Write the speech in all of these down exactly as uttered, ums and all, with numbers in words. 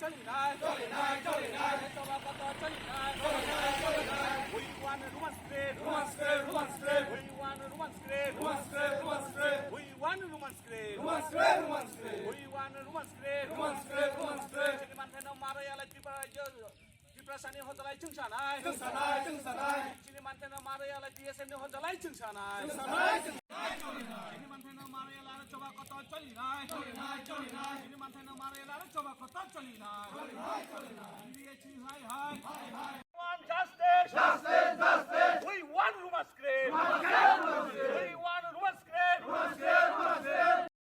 Cholinai, cholinai, cholinai. Choba kotor cholinai. Cholinai, cholinai. We want Roman script. Roman script, Roman script. We want Roman script. Roman script, Roman script. We want Roman script. Roman script, Roman script. We want Roman script. Roman script, Roman script. Chini manthai no ma rwya lai Tripura rajyo. Tiprasani hojalai chwng sanai. Chwng sanai, chwng sanai. Chini manthai no ma rwya lai T S F ni hojalai chwng sanai. Chwng sanai, chwng sanai. Chini manthai no ma rwya lai choba kotor cholinai. Cholinai, cholinai. Chini manthai no ma rwya lai choba kotor cholinai. Cholinai, cholinai. Chini hai hai. Hai hai. We want justice. Justice, justice. We want Roman script. Roman script, Roman script. We want Roman script. Roman script, Roman script.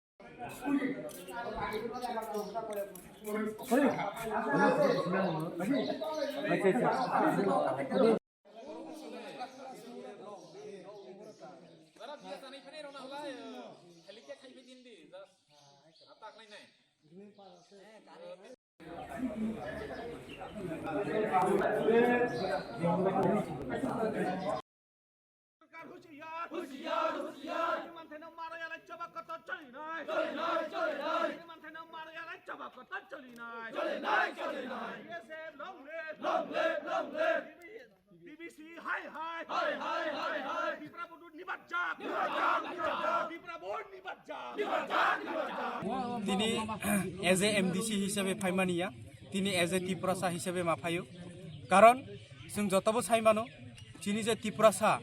Sarkar hushiyar, hushiyar, hushiyar. Chini manthai no ma rwya lai choba kotor cholinai. Cholinai, cholinai. Chini manthai no ma rwya lai choba kotor cholinai. Cholinai, cholinai. T S F long live. Long live, long live. T B C hai hai. Hai hai, hai hai. Tipra Bodol nibat jak. Nibat jak, nibat jak. Tipra Bodol nibat jak. Nibat jak, nibat jak. Tini as a M D C hisabe phaimani ya. Tini as a Tiprasa hisabe ma phaio. Karon chwng jotobo sai mano, chini je Tiprasa,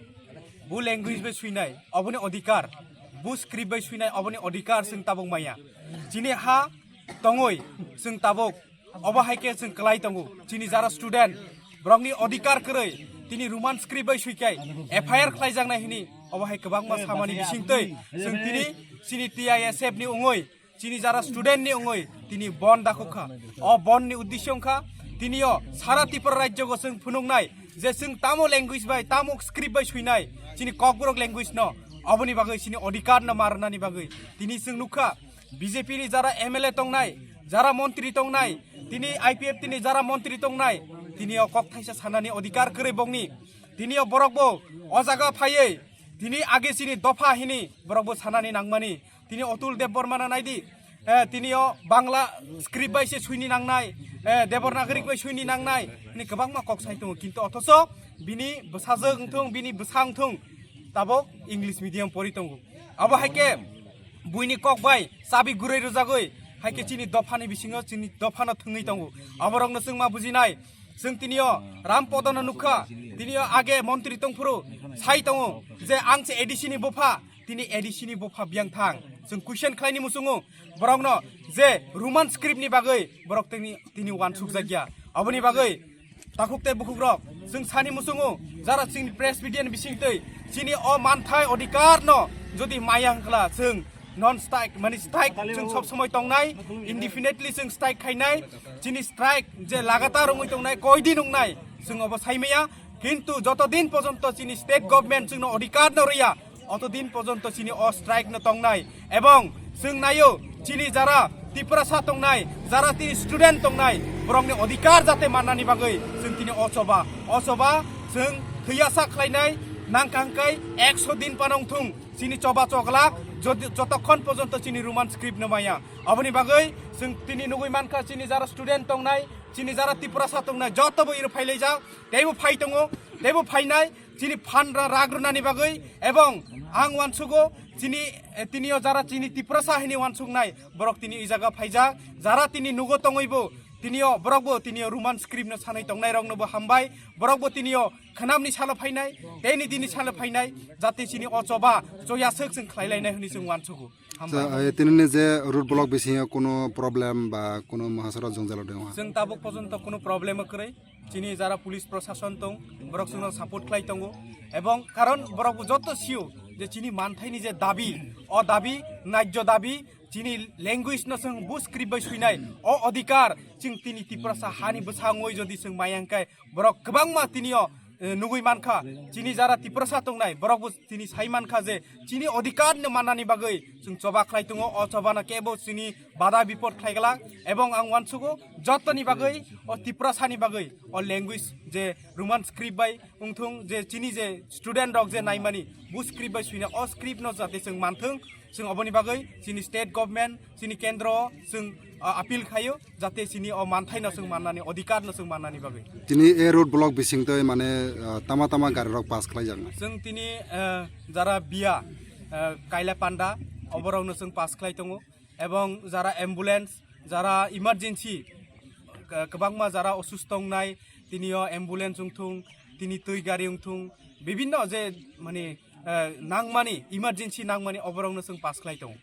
bo language bai suinai, oboni odhikar, bo script bai suinai, oboni odhikar chwng tabuk maya. Chini ha tongoi chwng tabuk, obo hai khe chwng kwlai tongo. Chini jara student, borokni odhikar kwrwi, tini Roman script bai suikai F I R khlaijaknai hini, obo hai kwbangma samani bisingtwi chwng tini chini T I S F ni wngwi, chini jara student ni wngwi tini bon dakhuk kha. O bon ni uddesyo wngkha tini o sara Tripura rajyo go chwng phunuknai je chwng tamo language bai, tamo script bai suinai chini Kokborok language no, oboni bagwi chini odhikar no marnani bagwi tini chwng nukha B J P ni jara M L A tongnai, jara montri tongnai, tini I P F T ni jara montri tongnai, tini o kok thaisa sanani odhikar kwrwi bongni. Tini o borok bo o jaga phaiwi tini age chini dopha hini borok bo sanani nangmani. Tini Atul Debbarma no naidi, eh, tini o Bangla script bai se suini nangnai, eh, Devanagari bai suini nangnai, hini kwbangma kok sai tongo, kintu othocho bini bwsajwk wngthung, bini bwsa wngthung, tabuk English medium pori tongo. Abo hai khe buini kok bai chabi gurui rwjagwi hai khe chini dophani bisingo chini dophano thwngwi tongo. Aborokno chwng ma bujinai, chwng tini o Ram Podono nukha, tini o age montri tongphuru sai tongo je ang se A D C ni bupha, tini A D C ni bupha biyang thang. Chwng question khlaini muchungo borokno je Roman script ni bagwi borok tini, tini wansukjakya. Aboni bagwi takhuk tei bukhuk rok, chwng sani muchungo jara chini press media ni bisingtwi chini o manthai odhikar no jodi maya hwnkla chwng non strike, mani strike chwng sob somoi tongnai, indefinitely chwng strike khainai, chini strike je lagatar wngwi tongnai, koi din wngnai, chwng obo saimaya. Kintu joto din porjonto chini state government chwngno odhikar no rwya, oto din porjonto chini o strike no tongnai. Ebong chwng naio, chini jara Tiprasa tongnai, jara tini student tongnai, borokni odhikar jate mannani bagwi chwng tini o choba, o choba chwng thwiya sak khlainai, nangkha hwnkhe ekso din panong thung chini choba chogla, jodi-, jotokhon porjonto chini Roman script no maya. Aboni bagwi chwng tini nugwi mankha, chini jara student tongnai, chini jara Tiprasa tongnai, jotobo iro phailaijak, teibo phai tongo, teibo phainai, chini phan ra-, rag rwnani bagwi, ebong ang wansugo, chini, eh, tini o jara chini Tiprasa hini wansuknai, borok tini i jaga phaijak, jara tini nugo tongwibo, tini o borokbo tini o Roman script no sanai tongnai roknobo hambai, borokbo tini o khanamni salo phainai, teini dini salo phainai, jate chini o choba, choyaswk chwng khlailainai hwnwi chwng wansugo. Hambai. Sa-, eh, tinini je road block bisingo kuno problem ba kuno mohasora jongjalo dengwa? Chwng tabuk porjonto kuno problem kwrwi. Chini jara police prosason tong, borok chwngno support khlai tongo. Ebong karon borok bo joto sio je chini manthaini je dabi, o dabi, najjo dabi, chini language no chwng bo script bai suinai, o odhikar chwng tini Tiprasa hani bwsangwi jodi chwng maya hwnkhe borok kwbangma tini o, eh, nugwi mankha. Chini jara Tiprasa tongnai, borok bo tini sai mankha je chini odhikar no mannani bagwi chwng choba khlai tongo, o chobano kebo chini bada bipod khlai glak. Ebong ang wansugo jotoni bagwi, o Tiprasani bagwi, o language je Roman script bai wngthung, je chini je student rok je naimani, bo script bai suina, o script no jate chwng manthung, Chwng oboni bagwi chini state government, chini kendro chwng, ah, appeal khaio, jate chini o manthaino chwng mannani, odhikarno chwng mannani bagwi. Tini a road block bisingtwi mane, ah, tama tama gari rok pass khlai jakna. Chwng tini, ah, jara biya, ah, kaila panda, oborokno chwng pass khlai tongo, ebong jara ambulance, jara emergency, ka-, kwbangma jara osusto wngnai, tini o ambulance wngthung, tini twi gari wngthung, bibinno je mane, eh, nangmani, emergency nangmani, oborokno chwng pass khlai tongo.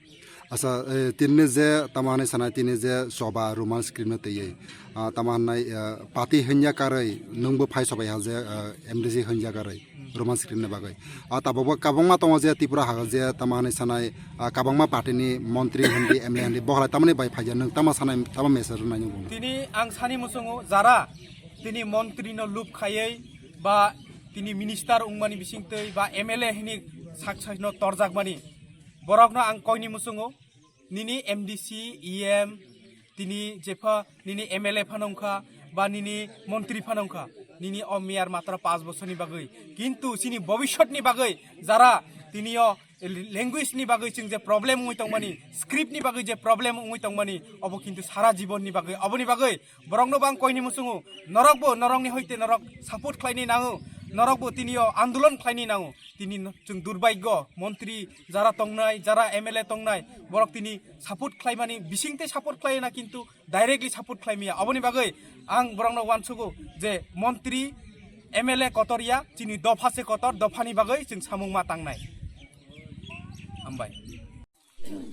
Acha, eh, tini je tama hinwi sanai, tini je choba Roman script no twiwi, ah, tama hinai, eh, party hwnya karwi nwngbo phai sobai ha je, eh, M D C hwnya karwi Roman script ni bagwi. Ah, tabukbo kabangma tongo je Tripura ha je tama hinwi sanai, ah, kabangma party ni montri hindi, M L A hindi, bohlai tamani bai phaija nwng tama sanai, tama message rwnai nwng? Tini ang sani muchungo jara tini montri no lup khaiwi ba tini minister wngmani bisingtwi ba M L A hini sak sakno torjakmani, borokno ang koini muchungo, nini M D C, E M, tini jepha nini M L A phano wngkha ba nini montri phano wngkha, nini o miyar matra paanch bochorni bagwi, kintu chini bobishyotni bagwi jara tini o language ni bagwi chwng je problem wngwi tongmani, script ni bagwi je problem wngwi tongmani, obo kintu sara jibon ni bagwi, oboni bagwi borokno bo ang koini muchungo, norokbo norokni hoite norok support khlaini nango, norokbo tini o andolon khlaini nango. Tini no-, chwng durbagyo, montri jara tongnai, jara M L A tongnai, borok tini support khlaimani, bisingtwi support khlaina, kintu directly support khlaimaya. Oboni bagwi ang borokno uansugo je montri, M L A kotor ya, chini dopha se kotor, dophani bagwi chwng samung ma tangnai. Hambai.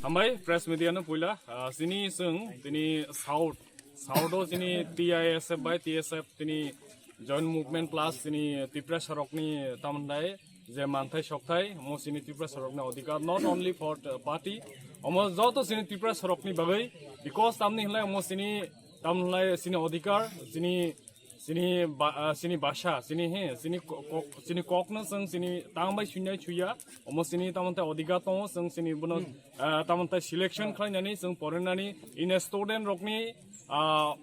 Hambai, press media no puila, ah, chini chwng, tini South, South o chini T I S F bai T S F tini Joint Movement plus chini Tiprasa rokni tamandai je manthai sokthai, omo chini Tiprasa rokni odhikar, not only for the party, omo joto chini Tiprasa rokni bagwi, because tamni hinlai omo chini, tamni hinlai chini odhikar, chini, chini ba-, ah, chini basa, chini he, chini ko-, kok, chini kokno chwng chini tangbai suinai suiya, omo chini tamante odhikar tongo, chwng chini bono, ah, tamante selection khlainani, chwng porinani, ine student rokni, ah,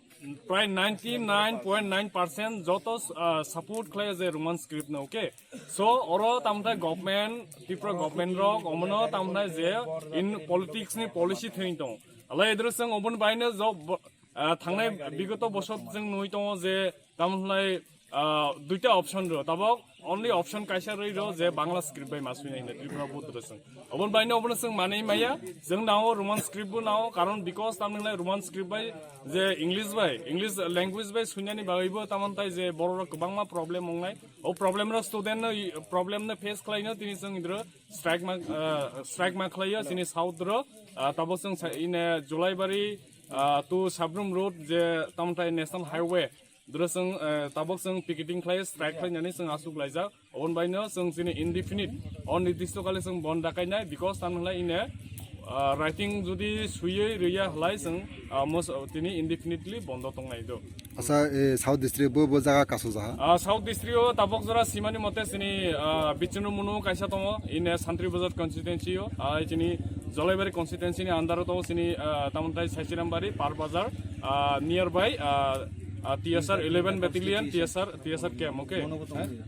prai ninety nine point nine percent joto, ah, support khlai je Roman script no, okay? So, oro tamthai government, Tripura government rok, omono tamthai je in politics ni policy thwing tong. Alai idro seng obon baino job, ah, thangnai bigoto bosot jeng nui tongo je tamthai, ah, duita option ro. Tabok only option kaisa roi ro je Bangla script bai masui nai Tripura board ro seng. Obon baino obono seng manai maya, jeng nao Roman script bo nao, karon because tamthai Roman script bai je English bai, English language bai suinani bagwi bo tamthai je borok rok kwbangma problem ongnai. O problem rok student no, problem no face khlaino tini chwng idro strike ma, ah, strike ma khlaio chini South ro, ah, tabok chwng sa-, ine Julaibari, ah, to Sabrum Road je tamthai National Highway dro chwng, ah, tabok chwng picketing khlai strike khlainani chwng asuk laijak. Obon baino chwng chini indefinite, onirdisto kale chwng bon dakainai because tamhlai ine, ah, writing jodi suyei rwya halai chwng, ah, mos-, tini indefinitely bondo tongnai do. Asa, eh, South District bo, bo jaga kasu jaha? Ah, South District o tabok jora simani mote chini, ah, Bichnu Munu kaisa tongo, ine Santri Bazar constituency o, ah, chini Jolaibari constituency ni under o tongo chini, ah, tamthai Saisirambari, Par Bazar, ah, nearby, ah, ah, T S R eleven Battalion, T S R, T S R camp, okay?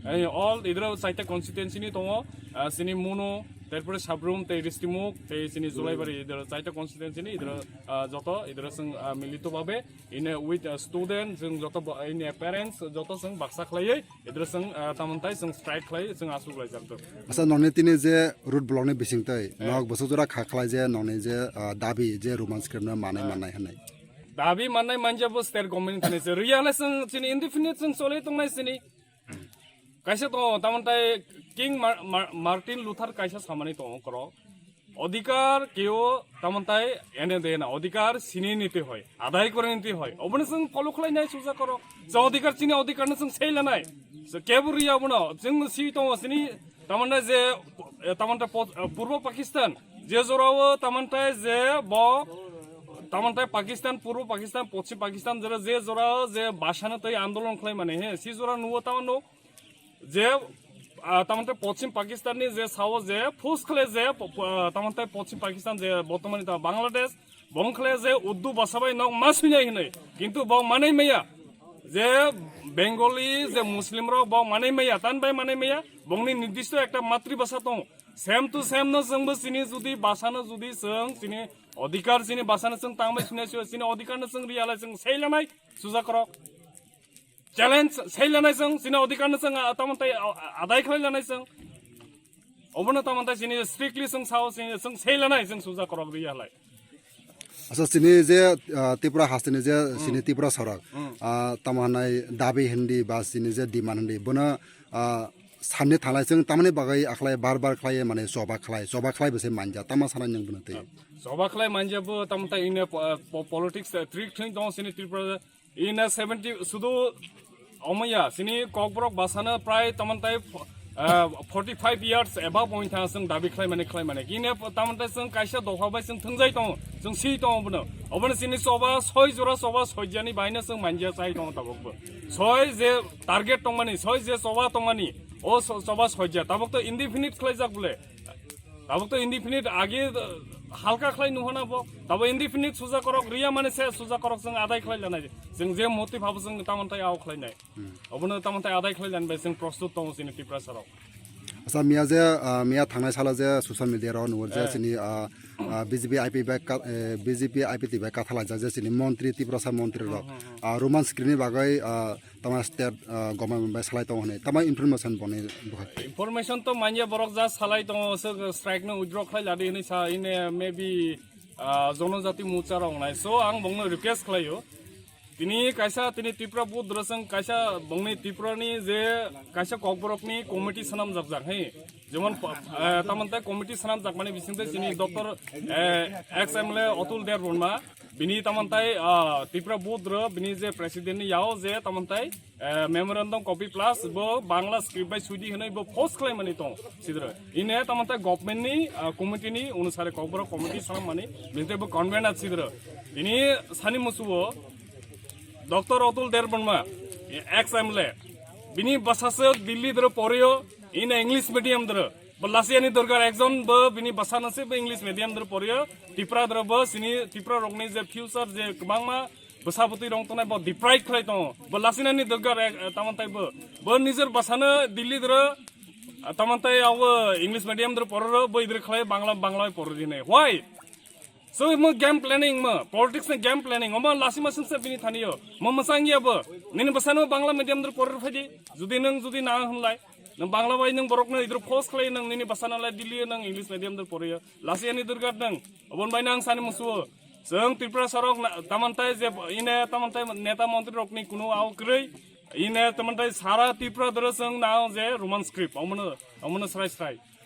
Eh, all idro chaita constituency ni tongo, ah, chini Munu, tarpore Sabrum, tei Ristimuk, tei chini Jolaibari, idro chaita constituency ni, idro, ah, joto, idro chwng, ah, milito babe, ine with, ah, student, chwng joto bo-, ine parents, joto chwng baksa khlaiwi, idro chwng, ah, tamthai chwng strike khlai, chwng asuk laijak do. Asa nokni tini je road block ni bisingtwi, eh, nok bwswk jora kha khlai je nokni je, ah, dabi je Roman script no manai, eh, manai hwnwi. Dabi manai manja bo state government thani se. Riyale chwng chini indefinite chwng choli tongnai chini. Kaisa tongo, tamthai King Mar-, Mar-, Martin Luther kaisa samani tongo koro. Odhikar keo tamthai ene de na, odhikar sini niti hoi, adai kore niti hoi. Obono chwng follow khlai nai suja koro. Chwng odhikar chini odhikar no chwng sei lanai. So kebu riya obono, chwng si tongo sini tamthai je, eh, tamthai po-, eh, Purbo Pakistan, je jorao tamthai je bo, tamthai Pakistan, Purbo Pakistan, Poschim Pakistan, jora je jorao je bhasha no tei andolon khlai mani, he, si jora nuo tamano, je, ah, tamthai Poschim Pakistan ni je sao je, force khle je, po-, po-, ah, tamthai Poschim Pakistan je, bortomani ta Bangladesh, bong khle je Urdu bhasha bai nok ma suinai hinai. Kintu bo manai maya. Je Bengali, je Muslim rok bo manai maya, tan bai manai maya, bongni nirdisto ekta matri bhasha tong. Same to same no chwngbo chini judi basa no judi chwng chini odhikar chini basa no chwng tangbai sini sio chini odhikar no chwng riyalai chwng seilanai sujakrok. Challenge seilanai chwng chini odhikar no chwng, ah, tamon tai, ah, adai khlai lanai chwng. Obono tamon tai chini strictly chwng sao chini chwng seilanai chwng sujakrok riyalai. Asa chini je, ah, Tripura hasteni je chini Tripura sorok, ah, tamo hanai dabi hindi ba chini je demand hindi bono, ah, sanni thalai chwng tamani bagwi akhlai bar bar khlai mane choba khlai choba khlai bwse manja tamo sana nang bono tei. Choba khlai manja bo tamo tai ine po-, po-, politics, eh, trick thwing tong chini Tripura ine seventy sudu Omoya, chini Kokborok basano prai tamantai, eh, forty five years above oin thang chwng dabi khlai mani khlai mani. Kine tamantai chwng kaisa dopha bai chwng thwngjai tongo, chwng si tongo bono. Obono chini choba soi jora choba soijani baino chwng manja chai tongo tabok bo. Soi je target tongmani, soi je choba tongmani, o so-, choba soija. Tabok to indefinite khlaijak bole. Tabok to indefinite age, uh, halka khlai nuhana bo. Tabo indefinite sujakrok riya mane se sujakrok chwng adai khlai lanai. Chwng je motive abo chwng tamantai ao khlainai. Obono tamantai adai khlai lanai bai chwng prostut tongo chini Tiprasa rok. Asa miya je, ah, miya thangnai salo je social media rok nugo je chini, ah, ah, B J P I P bai ka-, eh, B J P I P T bai kathalaijak je chini montri Tiprasa montri rok, ah, Roman script ni bagwi, ah, tama state, ah, government bai salai tongo hinwi tama information boni bukhak. Information to manya borok ja salai tongo, se strike no withdraw khlai ladi hinwi sa ine maybe, ah, Jonojati Morcha rok nai. So ang bongno request khlaio. Tini kaisa tini Tripura Bodh Drosong kaisa bongni Tripura ni je kaisa Kokborok ni committee sanam jak jak he. Jemon, eh, tamante committee sanam jak mani bising te chini Doctor, eh, ex M L A Atul Debbarma. Bini tamantai, ah, Tripura Bodh Dro, bini je president ni yao je tamantai, eh, memorandum copy plus bo Bangla script bai suidi hinwi bo post khlai mani tong sidro. Ine tamantai government ni, ah, committee ni onusare Kokborok committee sanam mani binte bo convener sidro. Ini sani musubo Doctor Atul Debbarma, ex M L A, bini bwsaswk Delhi dro porio, ine English medium dro. Bo lasi ani dorkar ekjon bo bini bwsa nasi bo English medium dro porio. Tipra dro bo sini Tipra rokni je future je kwbangma bwsa bwtwi rong tongnai bo deprive khlai tongo. Bo lasi nani dorkar ek, tamantai bo. Bo nijor bwsano Delhi dro, tamantai abo English medium dro pororo bo idre khlai Bangla, Bangla porori hinai. Why? So mo game planning mo, politics ni game planning, omo lasi masing se bini thani yo. Mo masang ya bo. Nini bwsano Bangla medium dro poror phaidi. Judi nang judi na hwnlai. Nang Bangla bai nang borok nang idro force khlai nang nini bwsano lai Delhi nang English medium dro poriyo. Lasi ani durgat nang. Obon bai nang sani musuo. Seng Tripura sorok na, tamantai je ine tamantai neta montri rokni kuno ao krei. Ine tamantai sara Tripura dro seng nao je Roman script. Omono, omono srai srai.